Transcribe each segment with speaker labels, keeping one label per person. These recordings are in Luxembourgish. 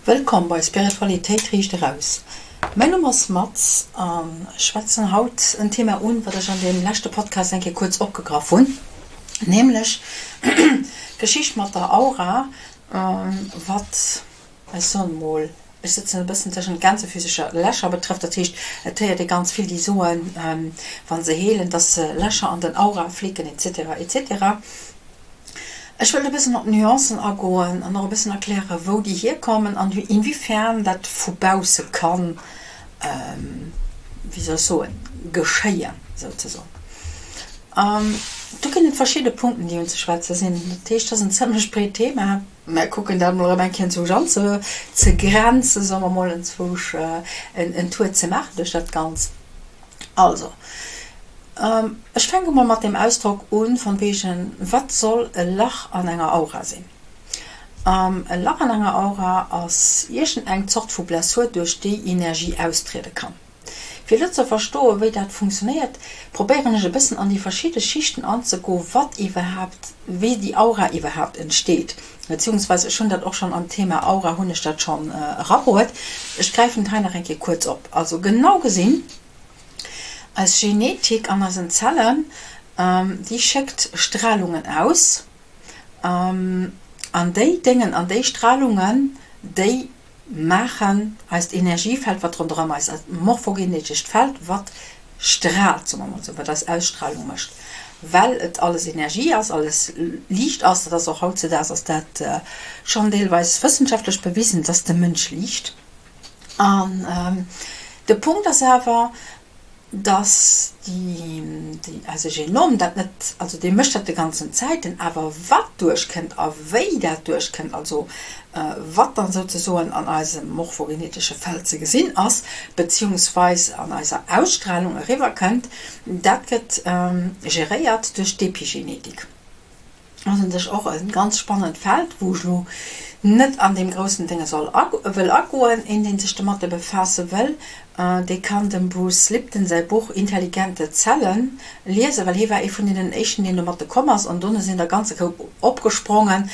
Speaker 1: Wëllkomm bei Spiritualitéit riicht eraus. Mäin Numm ass Mats an ech schwätzen haut en Thema un, wat ech an deem leschte Podcast eng Kéier kuerz opgegraff hunn, nämlech d'Geschicht mat der Aura, wat, ech soen emol, ech sëtzen e bëssen tëschent Gänsefüsecher, Lächer betrëfft. Dat heescht, et héiert ee ganz vill, déi soen, wa se heelen, dass se Lächer an den Aura flicken etc. Etc. Ech wëll e bëssen op d'Nuancen agoen an och e bëssen erklären, wou déi hierkommen an inwiefern dat vu bausse kann, wéi soll ech soen, geschéien souzesoen. Do ginn et verschidde Punkten, déi unzeschwätze sinn. Dat heescht, dat ass en zëmlech breet Thema. Mä kucken dat emol erëm eng Kéier enzwousch anzegrenzen, soe mer emol, enzwousch en Tour ze maachen duerch dat Ganzt. Also, Ech fänke mol mat dem Ausdrock un, von wegen, wat soll e Lach an enger Aura sinn? E Lach an enger Aura ass iergend eng Zort vu Blessur, duerch déi Energie austriede kann. Fir elo ze verstoen, wéi dat funktionéiert, probéieren ech e bëssen an déi verschidde Schichten anzegoen, wat iwwerhaapt, wéi déi Aura iwwerhaapt entsteet. Beziehungsweise ech hunn dat och schonn am Thema Aura hunn ech dat schonn erabruet. Ech gräifen et hei nach eng Kéier kuerz op. Also genau gesinn, Eis Genetik an eisen Zellen, déi schéckt Stralungen aus. An déi Déngen an déi Stralungen, déi maachen eist Energiefeld, wat ronderëm eis ass, morphogenetescht Feld, wat straalt, soe mer emol esou, wat eis Ausstralung mécht. Well et alles Energie ass, alles Liicht ass, dat ass och hautzedaags ass dat schonn deelweis wëssenschaftlech bewisen, dass de Mënsch liicht. An de Punkt ass awer, dass déi, eise Genom dat net, also dee mécht dat de ganzen Zäiten, awer wat duerchkënnt a wéi dat duerchkënnt, also wat dann souzesoen an eisem morphogenetesche Feld ze gesinn ass, beziehungsweis an eiser Ausstrahlung eriwwerkënnt, dat gëtt geréiert duerch d'Epigenetik. Ass un sech och e ganz spannend Feld, wou ech elo net an deem groussen Dénge soll wëll agoen. Een, dee sech domatte befaasse wëll, dee kann dem Bruce Lipton säi Buch Intelligente Zellen liesen, well hie war ee vun deenen éischten, deen domatte komm ass. An dono sinn der ganze Koup opgesprongen.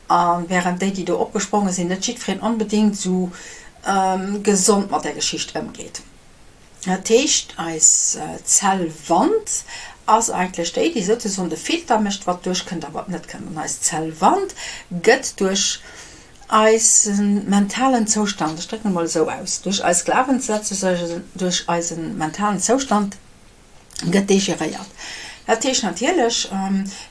Speaker 1: A wärend déi, déi do opgespronge sinn, net jiddwereen onbedéngt esou gesond mat där Geschicht ëmgeet. Dat heescht, eis Zellwand ass eigentlech déi, déi souzesoen de Filter mécht, wat duerchkënnt a wat net kënnt. An eis Zellwand gëtt duerch eise mentalen Zoustand, ech drécken et emol esou aus, duerch eis Glawenssätz, duerch eise mentalen Zoustand gëtt dee geréiert. Dat heescht natierlech,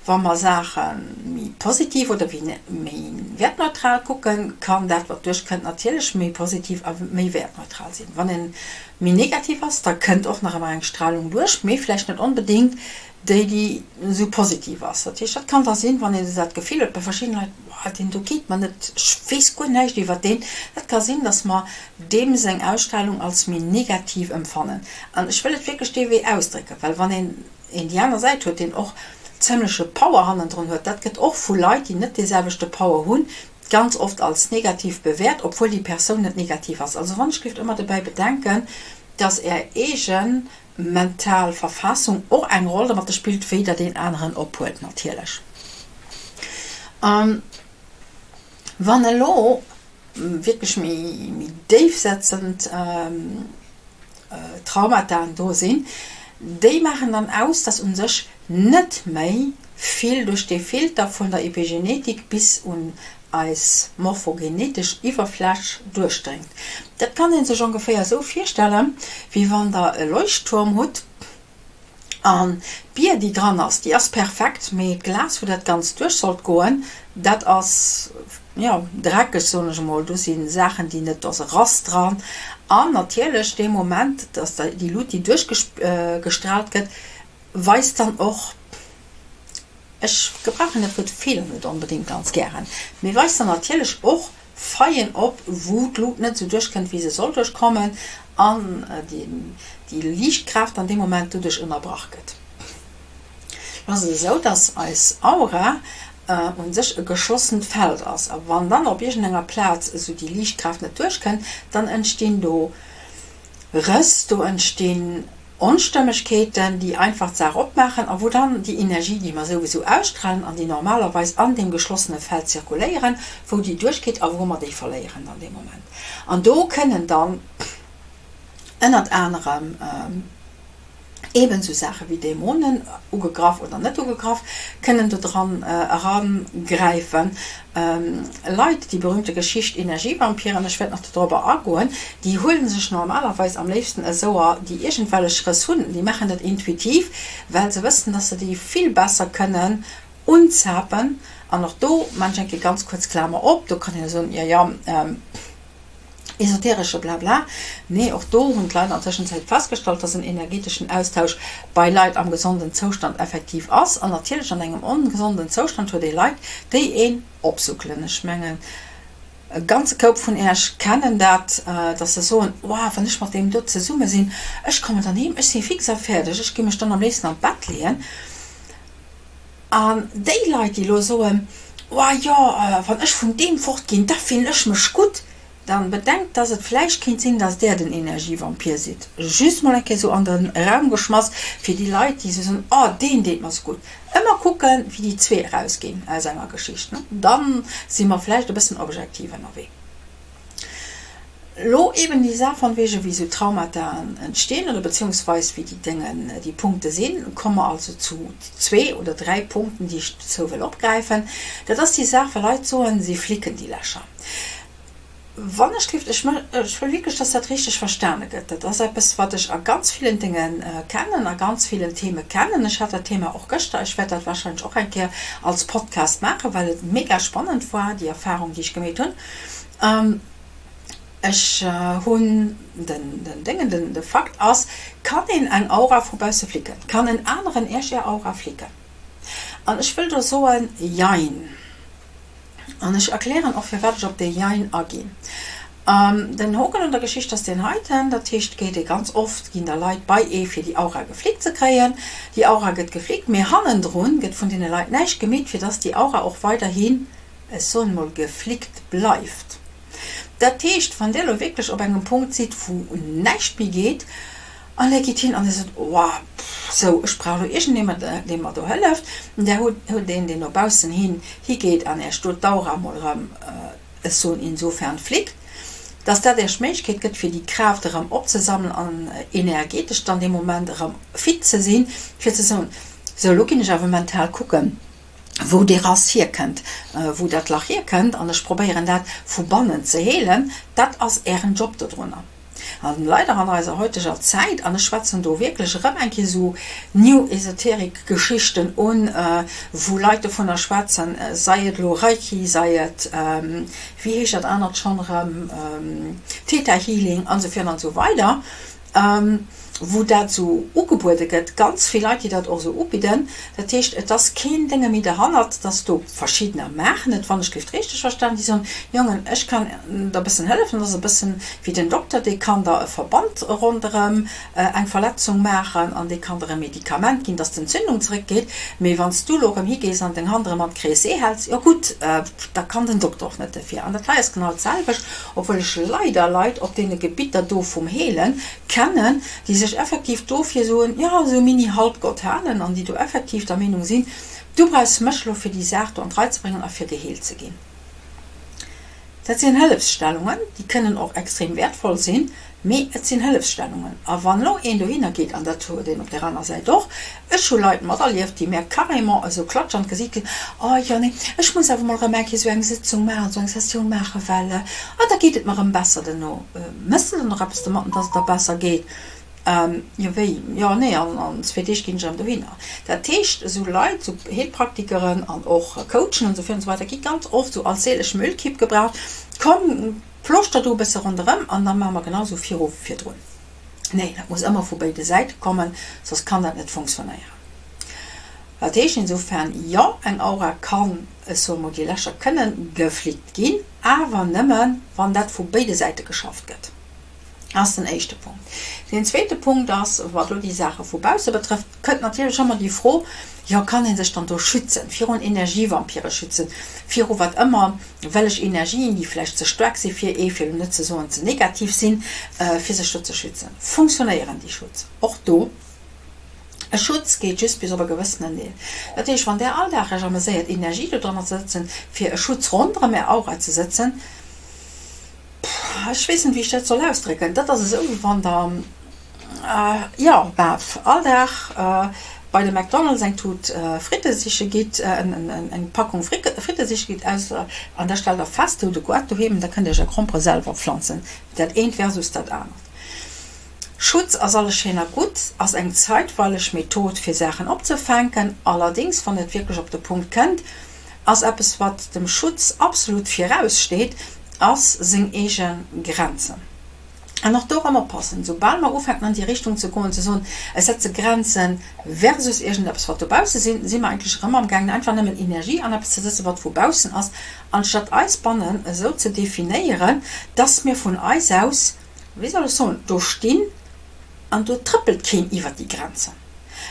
Speaker 1: wa mer Saache méi positiv oder méi wäertneutral kucken, kann dat, wat duerchkënnt, natierlech méi positiv a méi wäertneutral sinn. Wann ee méi negativ ass, da kënnt och nach ëmmer eng Stralung duerch, mee vläicht net onbedéngt déi, déi esou positiv ass. Dat heescht, dat kann da sinn, wann een esou dat Gefill huet bei verschiddene Leit, Boah, deen do geet mer net, ech weess guer näischt iwwer deen. Dat ka sinn, dass mer deem seng Ausstrahlung als méi negativ emfannen. An ech wëll et wierklech dee Wee ausdrécken, well wann een een déi aner Säit huet, deen och zëmmleche Power hannendrun huet, dat gëtt och vu Leit, déi net dee selwechte Power hunn, ganz oft als negativ bewäert, obwuel déi Persoun net negativ ass. Also wann ech géif ëmmer dobäi bedenken, dass Är eege mental Verfassung och eng Roll domatter spillt, wéi Der deen aneren ophuelt natierlech. Wann elo wierklech méi déifsetzend Traumataen do sinn, déi maachen dann aus, dass u sech net méi vill duerch dee Filter vun der Epigenetik bis un eis morphogenetesch Iwwerfläch duerchdréngt. Dat kann ee sech ongeféier esou virstellen, wéi wann der e Leuchtturm hutt An d'Bier déi dran ass, déi ass perfekt, mee d'Glas wou dat Ganzt duerch sollt goen, dat ass jo dreckeg soen ech emol, do si Saachen déi net, do ass e Rass dran an natierlech dee Moment dass déi Lut déi duerch gestraalt gëtt, weist dann och, ech gebrauchen dat Wuert Feeler net onbedéngt ganz gären, mee weist dann natierlech och Faillen op, wou d'Lut net esou duerchkënnt, wéi se soll duerchkommen an déi Liichtkraaft an deem Moment doduerch ënnerbrach gëtt. Lo ass et esou, dass eis Aura u sech e geschlossent Feld ass a wann dann op iergendenger Plaz esou déi Liichtkraaft net duerchkënnt, dann entstinn do Rëss, do entstinn. Onstëmmegkeeten, déi einfach d'Saach opmaachen a wou dann déi Energie, déi mer souwisou ausstrahlen an déi normalerweis an deem geschlossene Feld zirkuléieren, wou déi duerchgeet a wou mer déi verléieren dann dee Moment. An do kënnen dann ënnert anerem Eben sou Saache wéi Dämonen, ugegraff oder net ugegraff, kënnen do dran erangräifen. Leit, déi berühmte Geschicht Energievampiren, ech wäert nach dodrobber agoen, déi huele sech normalerweis am léifsten esouer, déi iergendwellech Rëss hunn. Déi maachen dat intuitiv, well se wëssen, dass se déi vill besser kënnen unzapen. An och do maan ech eng Kéier ganz kuerz Klamer op, do kann een soen, jo jo, Esoteresche Blabla. Nee, och do hunn d'Leit an Tëschenzäit festgestallt, dass en energeteschen Austausch bei Leit am gesonden Zoustand effektiv ass. An natierlech an engem ongesonden Zoustand huet ee Leit, déi een opsuckelen. Ech mengen, e ganze Koup vun Äerch kennen dat, dass se soen, Wow, wann ech mat deem do zesumme sinn, ech kommen dann heem, ech si fix a fäerdeg, ech gi mech dann am léifsten an d'Bett leeën. An déi Leit, déi elo soen, Oh jo, wann ech vun deem fort ginn, da fillen ech mech gutt, dann bedenkt, dass et vläicht kéint sinn, dass där den Energievampir sidd. Just mol eng Kéier esou an de Raum geschmass, fir déi Leit, déi esou soen, Oh, deen deet mer esou gutt. Ëmmer kucken, wéi déi zwee erausginn aus enger Geschicht, ne? Dann si mer vläicht e bëssen objektiv ënnerwee. Lo eben déi Saach von wege wéi esou Traumataen entstinn oder beziehungsweis wéi déi Déngen, déi Punkte sinn, komme mer also zu zwee oder dräi Punkten, déi ech dozou wëll opgräifen. Dat ass déi Saach, wa Leit soen, si flicken déi Lächer. Wann ech gelift, ech ech wëll wierklech, dass dat richteg verstane gëtt. Dat ass eppes, wat ech a ganz villen Dénge kennen, a ganz villen Theme kennen. Ech hat dat Thema och gëschter, ech wäert dat wahrscheinlech och eng Kéier als Podcast maachen, well et mega spannend war, déi Erfahrung, déi ech gemeet hunn. Ech hunn den Déngen, den de Fakt ass, kann een eng Aura vu bausse flicken? Kann en aneren Iech Är Aura flicken? An ech wëll do soen, Jein. An ech erklären och firwat ech op dee Jein aginn. Den Hoken un der Geschicht ass deen heiten, dat heescht, geet ee ganz oft, ginn da Leit bei ee fir déi Aura geflickt ze kréien. Déi Aura gëtt geflickt, mee hannendrun gëtt vun deene Leit näischt gemeet, fir dass déi Aura och weiderhi ech soen emol, geflickt bleift. Dat heescht, wann Dir elo wierklech op engem Punkt sidd, wou näischt méi geet, an Dir gitt hin an Dir sot, Oa, sou, ech brauch elo iergendee, dee mer do hëlleft, an Där hutt een, deen no baussen hin higeet an Iech do d'Aura emol erëm, ech soen insofern flickt, dass dat Iech d'Méiglechkeet gëtt, fir déi Kraaft erëm opzesammelen an energetesch dann dee Moment erëm fit ze sinn, fir ze soen, Sou, elo ginn ech awer mental kucken, wou dee Rass hierkënnt, wou dat Lach hierkënnt, an ech probéieren dat vu bannen ze heelen, dat ass Ären Job dodrunner. An leider an eiser heuteger Zäit, an ech schwätzen do wierklech erëm eng Kéier esou New Esoteric Geschichten un, wou Leit dovunner schwätzen, sei et elo Reiki, sei et, wéi heescht dat anert schonn erëm, Theta Healing an esou virun an esou weider, wou dat esou ugebuede gëtt, ganz vill Leit, déi dat och esou ubidden. Dat heescht, et ass keen Dénge méi derhannert, dass do Verschiddener maachen et, wann ech d'Lift richteg verstan, déi soen, Jongen, ech kann der e bëssen hëllefen, dat ass e bëssen wéi den Dokter, dee kann der e Verband ronderëm eng Verletzung maachen an dee kann der e Medikament ginn, dass d'Entzündung zeréckgeet, mee wann s du elo erëm higees an deng Hand erëm an d'Kreesee häls, jo gutt, da kann den Dokter och net derfir. An dat hei ass genau d'selwecht. obwuel ech leider Leit op deene Gebitter do vum Heelen kennen, déi sech effektiv dofir soen, jo, esou Mini-Halbgott halen an déi do effektiv der Meenung sinn, du brauchs mech elo fir déi Saach do an d'Rei ze bréngen a fir geheelt ze ginn. Dat sinn Hëllefsstellungen, déi kënnen och extrem wäertvoll sinn, mee et sinn Hëllefsstellungen. A wann elo een dohinner geet, an dat huet een op där aner Säit och, ech hu Leit materlieft, déi mär carrément esou Klatsch an d'Gesiit ginn, Oh jo, nee, ech muss awer mol erëm eng Kéier esou eng Sëtzung maachen, esou eng Sessioun maachen, well, ah, da geet et mer erëm besser duerno. Méchs de dann och eppes domatten, dass et der besser geet? Jo, wéi? Jo, nee, an zwee Deeg ginn ech erëm dohinner. Dat heescht, esou Leit, esou Heelpraktikeren an och Coachen an esou virun an esou weider gi ganz oft esou als seelesch Müllkipp gebraucht, Komm, Plooschter do e bësse ronderëm an da maache mer genau esou viru wéi virdrun. Nee, dat muss ëmmer vu béide Säite kommen, soss kann dat net funktionéieren. Dat heescht insofern, jo, eng Aura kann, ech soe mol, déi Lächer kënnen geflickt ginn, awer nëmme wann dat vu béide Säite geschafft gëtt. Ass den éischte Punkt. Deen zweete Punkt ass, wat elo déi Saache vu bausse betrëfft, kënnt natierlech ëmmer déi Fro, jo, kann ee sech dann do schützen, virun Energievampire schützen, viru wat ëmmer, wellech Energien, déi vläicht ze staark si fir ee, fir elo net ze soen ze negativ sinn, fir sech do ze schützen. Funktionéieren déi Schutz? Och do, e Schutz geet just bis op e gewëssenen Deel. Dat heescht, wann Der all Dag Iech ameséiert, Energie do dranner ze sëtzen, fir e Schutz ronderëm Är Aura ze sëtzen, Ech weess net, wéi ech dat soll ausdrécken. Dat ass esou, wéi wann Der, jo, bah, all Dag bei de McDonald's eng Tut Fritte siche gitt, eng Packung Fritte siche gitt, aus, an da stellt Der fest, Der hutt e Goart doheem, da kënnt Der Iech Är Grompere selwer pflanzen. Dat eent versus dat anert. Schutz ass alles schéin a gutt, ass eng zeitweileg Method, fir Saachen opzefänken. Allerdéngs, wann et wierklech op de Punkt kënnt, ass eppes wat dem Schutz absolut viraus steet, ass seng eege Grenzen. An och do erëm oppassen, soubal mer ufänken an déi Richtung ze goen, ze soen, ech setze Grenze versus iergendeppes wat dobausse sinn, si mer eigentlech erëm amgaangen einfach nëmmen Energie an eppes ze sëtzen, wat vu baussen ass, anstatt eis bannen esou ze definéieren, dass mir vun eis aus, wéi soll ech soen, do stinn an do trëppelt keen iwwert déi Grenzen.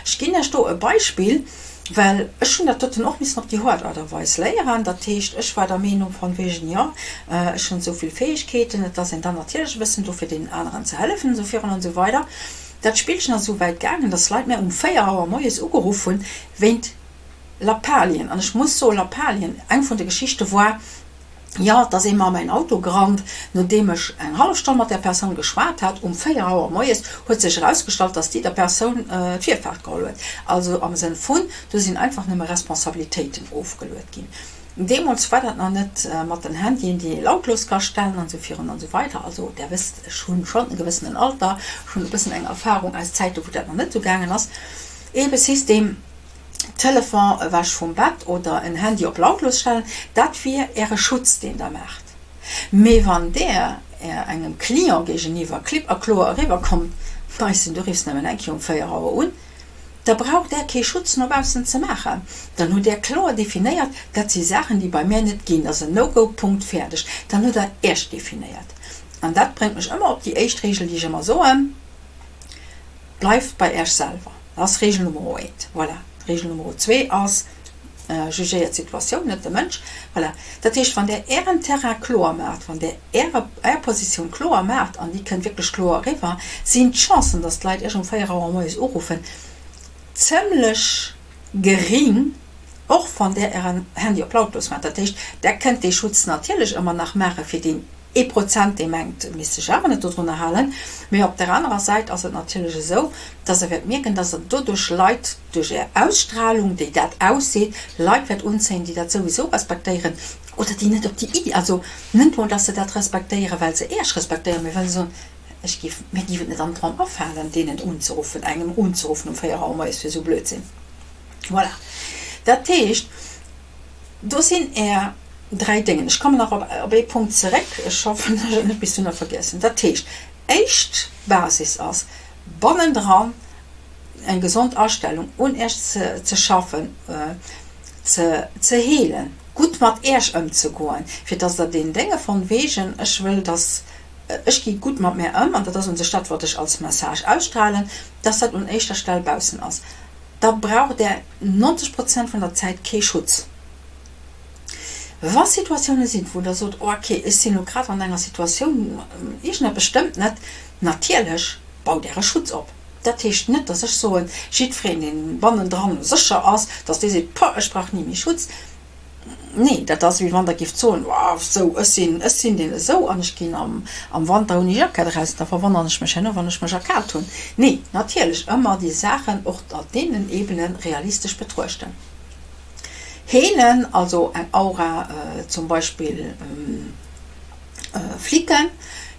Speaker 1: Ech ginn Iech do e Beispill, well ech hunn dat doten och missen op déi hoart Aart a Weis léieren. Dat heescht, ech war der Meenung von wegen, jo, ech hunn esou vill Fäegkeeten, et ass een dann natierlech e bëssen do fir deenen aneren ze hëllefen esou virun an esou weider. Dat Spillchen ass esou wäit gaangen, dass Leit mär um 4 Auer moies ugeruff hunn wéint Lappalien. An ech muss soen, Lappalien, eng vun de Geschichte war, Jo, et ass ee mer a mäin Auto gerannt. Nodeem ech eng hallef Stonn mat där Persoun geschwat hat, um 4 Auer moies, huet sech erausgestallt, dass déi der Persoun d'Virfaart geholl huet. Also am Sënn vun, do sinn einfach nëmme Responsabilitéiten ofgeluet ginn. Deemools war dat nach net mat den Handyen, déi ee lautlos ka stellen an esou virun an esou weider. Also där wësst, ech hu schonn e gewëssenen Alter, ech hunn e bëssen eng Erfarung aus Zäiten, wou dat nach net esou gaangen ass. Eebe System. Telefon ewech vum Bett oder en Handy op lautlos stellen, dat wier äre Schutz deen der maacht. Mee wann där engem Client géigeniwwer klipp a kloer eriwwer kommt, Weisen, du riffs nëmmen eng Kéier um 4 Auer un, da braucht där kee Schutz no baussen ze maachen. Dann hutt där kloer definéiert, dat si Saachen déi bei mär net ginn, dat ass en No-Go, Punkt, fäerdeg. Dann hutt der Iech definéiert. An dat bréngt mech ëmmer op déi éischt Regel déi ech ëmmer soen, Bleift bei Äech selwer. Dat ass Regel Numero eent. Voilà. Regel Numero zwee ass, Jugéiert d'Situatioun, net de Mënsch. Voilà. Dat heescht, wann Der Ären Terrain kloer maacht, wann Der Äre, Är Positioun kloer maacht, an déi kënnt wierklech kloer eriwwer, sinn d'Chancen, dass d'Leit Iech um 4 Auer moies uruffen, zëmlech gering, och wann Der Ären Handy op lautlos maacht. Dat heescht, Der kënnt dee Schutz natierlech ëmmer nach maache fir deen Ee Prozent, dee mengt, e misst sech awer net dodrunner halen. Mee op der anerer Säit ass et natierlech esou, dass Der wäert mierken, dass Der doduerch Leit, duerch Är Ausstrahlung, déi dat ausseet, Leit wäert unzéien, déi dat souwisou respektéieren oder déi net op déi Iddi, also net mol, dass se dat respektéieren, well se Iech respektéieren, mee well se soen, Ech géif, mir géif et net am Dram afalen, deenen unzeruffen, engem unzeruffen um 4 Auer moies fir esou Blödsinn. Voilà. Dat heescht. Do sinn Är dräi Déngen. Ech kommen nach op ee Punkt zeréck. Ech hoffen, ech hunn et net bis dunner vergiessen. Dat heescht, éischt Basis ass, bannendran eng gesond Astellung un Iech ze schaffen, ze heelen, gutt mat Iech ëmzegoen, fir dass Der deen Dénge von wegen, ech wëll, dass, ech gi gutt mat mär ëm, an dat ass u sech dat, wat ech als Message ausstrahlen, dass dat un éischter Stell baussen ass. Da braucht där 90 Prozent vun der Zäit kee Schutz. Wa Situatioune sinn, wou der sot, oh okay, ech sinn elo grad an enger Situatioun, iergendeppes stëmmt net, natierlech baut Äre Schutz op. Dat heescht net, datt ech soen, jiddwereen, dee bannendran sécher ass, datt dee seet, poh, ech brauch ni méi Schutz. Nee, dat ass wéi wann der gifft soen, oh sou, ech sinn, ech sinn deen esou an ech ginn am, am Wanter ouni Jackett eraus, da verwonnern ech mech herno, wann ech mech erkaalt hunn. Nee, natierlech ëmmer déi Saachen och op deenen Ebene realistesch betruechten. Heelen, also eng Aura zum Beispill. Flicken,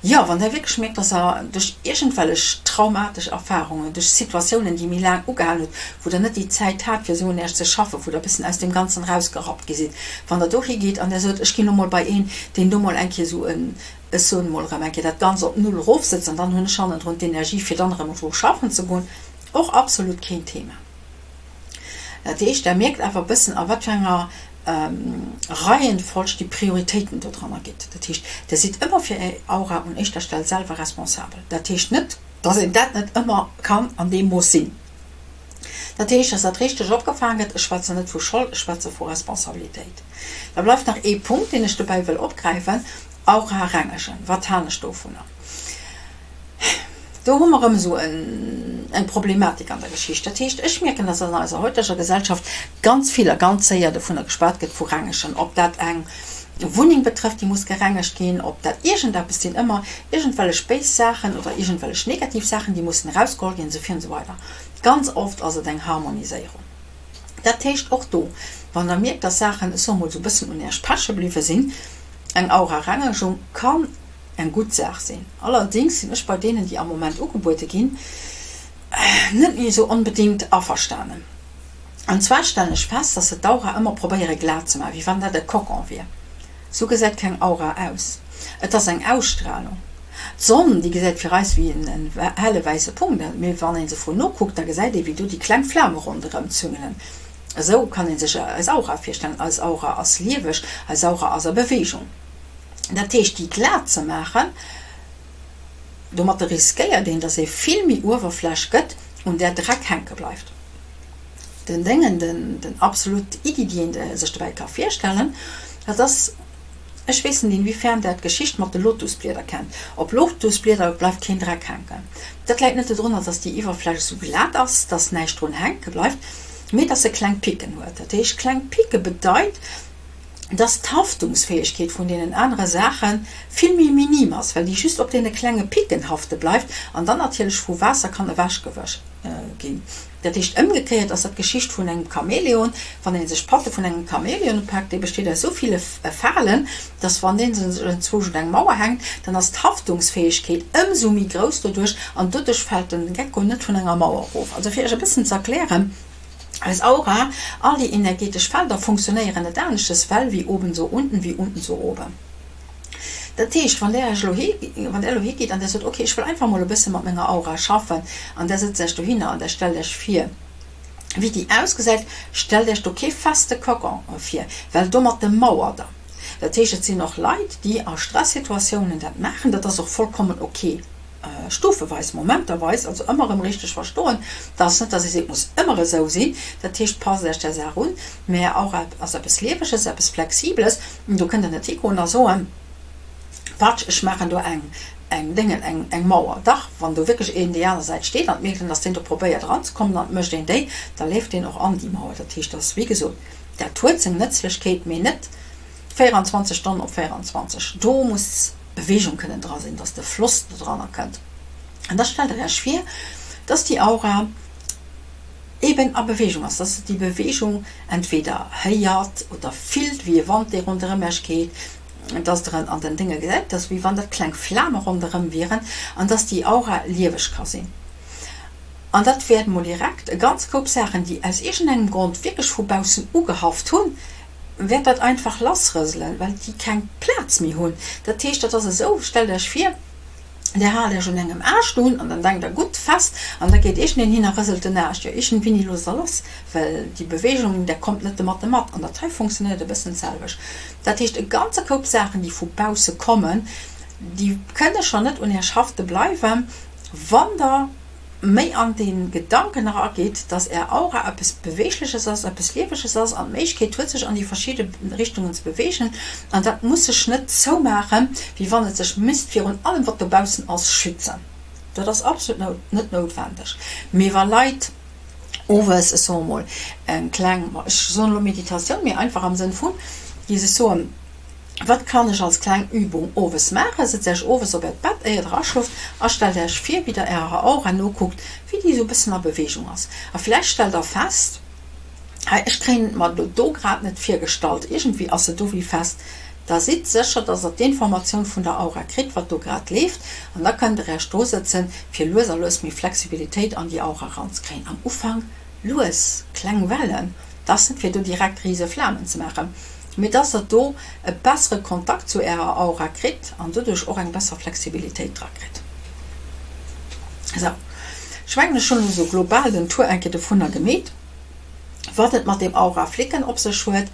Speaker 1: Jo, wann der wierklech mierkt, dass der duerch iergendwellech traumatesch Erfarungen, duerch Situatiounen, déi méi laang ugehalen huet, wou der net déi Zäit hat, fir esou un Iech ze schaffen, wou der e bëssen aus deem Ganzen erausgerappt gi sidd, wann der dohi gitt an der sot, ech ginn elo mol bei een, deen do mol eng Kéier esou en, ech soen emol erëm eng Kéier, dat Ganzt op Null erofsëtzt an dann hunn ech hannendrun d'Energie, fir dann erëm dru schaffen ze goen, och absolut keen Thema. Dat heescht, der mierkt awer e bëssen, a wat fir enger. Reihenfolg déi Prioritéiten do dranner gitt. Dat heescht, Der sidd ëmmer fir Är Aura un éischter Stell selwer responsabel. Dat heescht net, dass een dat net ëmmer kann an deem Mooss sinn. Dat heescht, dass dat richteg opgefaang gëtt. Ech schwätzen net vu Schold, ech schwätze vu Responsabilitéit. Da bleift nach ee Punkt, deen ech dobäi wëll opgräifen, Aura rengegen. Wat halen ech dovunner? Do hu mer erëm esou eng Problematik an der Geschicht. Dat heescht, ech mierken, dass an eiser heuteger Gesellschaft ganz vill a ganz séier dovunner geschwat gëtt vu rengegen. Ob dat eng Wunneng betrëfft, déi muss gerengegt ginn, ob dat iergendeppes sinn, ëmmer iergendwellech béis Saachen oder iergendwellech negativ Saachen, déi mussen erausgeholl ginn, esou vir an esou weider. Ganz oft ass et eng Harmoniséierung. Dat heescht och do, wann Der mierkt, dass Saachen, ech soe mol, esou e bëssen un Iech peche bliwwe sinn, eng Aura-Rengegung kann eng gutt Saach sinn. Allerdéngs sinn ech bei deenen, déi am Moment ugebuede ginn, net méi esou onbedéngt averstanen. An zwar stellen ech fest, dass se d'Aura ëmmer probéiere glat ze maachen, wéi wann dat e Cocon wier. Sou gesäit keng Aura aus. Et ass eng Ausstralung. D'Sonn, déi gesäit fir eis wéi en helle wäisse Punkt aus, mee wann ee se vun no kuckt, da gesäit ee wéi do déi kleng Flame ronderëm züngelen. Esou kann ee sech eis Aura virstellen. Eis Aura ass lieweg, eis Aura ass a Beweegung. Dat heescht, déi glat ze maachen, domatter riskéiert een, dass ee vill méi Uewerfläch gëtt, un där Dreck hänke bleift. Den Déngen, den, den absolut Iddi, déi een sech dobäi ka virstellen, dat ass, ech weess net inwiefern Der d'Geschicht mat de Lotusblieder kennt, op Lotusblieder bleift keen Dreck hänken. Dat läit net dodrunner, dass déi Iwwerfläch esou glat ass, dass näischt drun hänke bleift, mee dass se kleng Picken huet. Dat heescht, kleng Picke bedeit, dass d'Haftungsfäegkeet vun deenen anere Saache vill méi minim ass, well déi just op deene klenge Picken hafte bleift an dann natierlech vu Waasser kann ewechgewëscht ginn. Dat heescht, ëmgekéiert ass dat d'Geschicht vun engem Chamäleon. Wann ee sech d'Patte vun engem Chamäleon upaakt, dee besteet aus esou ville Falen, dass wann dee sech enzwousch un eng Mauer hänkt, dann ass d'Haftungsfäegkeet ëmsou méi grouss doduerch an doduerch fält den Gecko net vun enger Mauer erof. Also fir Iech e bëssen ze erklären, Eis Aura, all déi energetesch Felder funktionéieren net aneschtes well wie oben so unten, wie unten so oben. Dat heescht, wann där Iech elo hi, wann där elo higeet an där sot, ok, ech wëll einfach mol e bësse mat menger Aura schaffen, an där sëtzt Iech dohinner an där stellt Iech vir, wéi déi ausgesäit, stellt Iech do kee feste Cocon vir, well domat mauert Der. Dat heescht, et sinn och Leit, déi a Stressituatiounen dat maachen, dat ass och vollkommen ok. Stufeweis, momenterweis, also ëmmer erëm richteg verstoen, dat ass net, dass ee seet, et muss ëmmer esou sinn, dat heescht, passt Iech där Saach un, mä och ass eppes Lieweges, eppes Flexibles, do kënnt Der net higoen a soen, Patsch, ech maachen do eng, eng Déngen, eng, eng Mauer. Dach, wann do wierklech een déi aner Säit steet an et mierkt een, dass deen do probéiert eranzekommen an et mécht een déi, da leeft deen och an déi Mauer. Dat heescht, dass, wéi gesot, dat huet seng Nëtzlechkeet, mee net 24 Stonnen op 24. Do muss. Beweegung kënnen dra sinn, dass de Floss do dranner kënnt. An da stellt der Iech vir, dass déi Aura eben a Beweegung ass, dass der déi Beweegung entweder héiert oder fillt, wéi e Wand, dee ronderëm Iech geet, dass der en an den Dénge gesäit, dass wéi wann dat kleng Flame ronderëm wieren an dass déi Aura lieweg ka sinn. An dat wäert mol direkt e ganz Koup Saachen, déi aus iergendengem Grond wierklech vu baussen ugehaft hunn, wäert dat einfach lassrëselen, well déi keng Plaz méi hunn. Dat heescht, dat ass esou, stellt Iech vir, Dir haalt Iech un engem Aascht un an dann denkt Der, gutt, fest, an da geet iergendeen hin a rëselt den Aascht. Jo, iergendwéini loosst Der lass, well déi Beweegung, där kommt net domatte mat. An dat hei funktionéiert e bëssen d'selwecht. Dat heescht, e ganze Koup Saachen, déi vu bausse kommen, déi kënne schonn net un Iech hafte bleiwen, wann Der méi an dee Gedanken nach ageet, dass Är Aura eppes Beweegleches ass, eppes Lieweges ass an d'Méiglechkeet huet, sech an déi verschidde Richtungen ze beweegen. An dat muss sech net zoumaachen, wéi wann et sech misst virun allem, wat dobaussen ass, schützen. Dat ass absolut net noutwendeg. Mee wa Leit owes, ech soe mol, eng kleng, ech soen elo Meditatioun, mee einfach am Sënn vun, déi sech soen, Wat kann ech als kleng Übung owes maachen? Sëtzt Äech owes op äert Bett éier der aschloft a stellt Äech vir wéi der ärer Aura nokuckt, wéi déi esou e bëssen a Beweegung ass. A vläicht stellt der fest, Hei, ech kréien et mer elo do grad net virgestallt, iergendwéi ass se do wéi fest. Da sidd sécher, dass der d'Informatioun vun der Aura kritt, wat do grad leeft, an da kënnt der Äech do sëtzen, fir lues a lues méi Flexibilitéit an déi Aura eranzekréien. Am Ufank lues, kleng Wellen. 't ass net fir do direkt rise Flamen ze maachen, mee dass der do e bessere Kontakt zu ärer Aura kritt an doduerch och eng besser Flexibilitéit dra kritt. Sou, ech mengen ech hunn elo sou global den Tour eng Kéier dovunner gemeet, wat et mat deem Aura-Flicken op sech huet.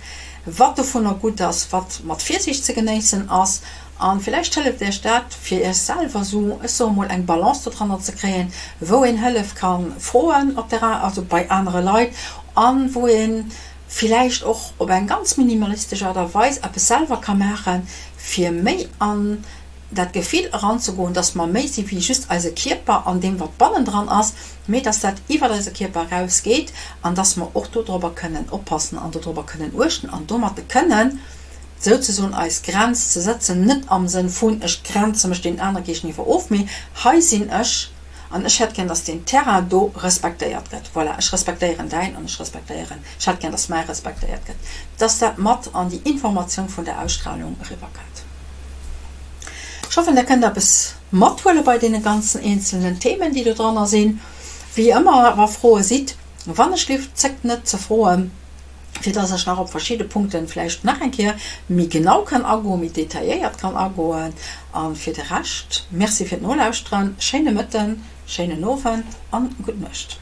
Speaker 1: wat dovunner gutt ass, wat mat Virsiicht ze genéissen ass. A villäicht hëlleft Iech dat, fir Iech selwer esou, ech soe mol, eng Balance dodranner ze kréien, wou een Hëllef ka froen op der, also bei anere Leit, a wou ee villäicht och op eng ganz minimalistesch Aart a Weis eppes selwer ka maachen, fir méi an dat Gefill eranzegoen, dass mer méi si wéi just eise Kierper an deem, wat bannendran ass, mee dass dat iwwer eise Kierper erausgeet an dass mer och dodrobber kënnen oppassen an dodrobber kënnen uechten an domatte kënnen souzesoen eis Grenz ze sëtzen, net am Sënn vun ech grenze mech deenen anere géigeniwwer of, mee hei sinn ech an ech hätt gär, dass deen Terrain do respektéiert gëtt. Voilà, ech respektéieren däin an ech respektéieren, ech hätt gär, dass mäi respektéiert gëtt, dass dat mat an déi Informatioun vun der Ausstrahlung eriwwerkënnt. Ech hoffen, der kënnt eppes mathuele bei deene ganzen eenzelnen Themen, déi do dranner sinn. Wéi ëmmer, wa Froe sidd, wannechgelift, zéckt net ze froen, fir dass ech nach op verschidde Punkten vläicht nach eng Kéier méi genau kann agoen, méi detailléiert kann agoen. A fir de Rescht, Merci fir d'Nolauschteren, schéine Mëtten, schéinen Owend an gutt Nuecht.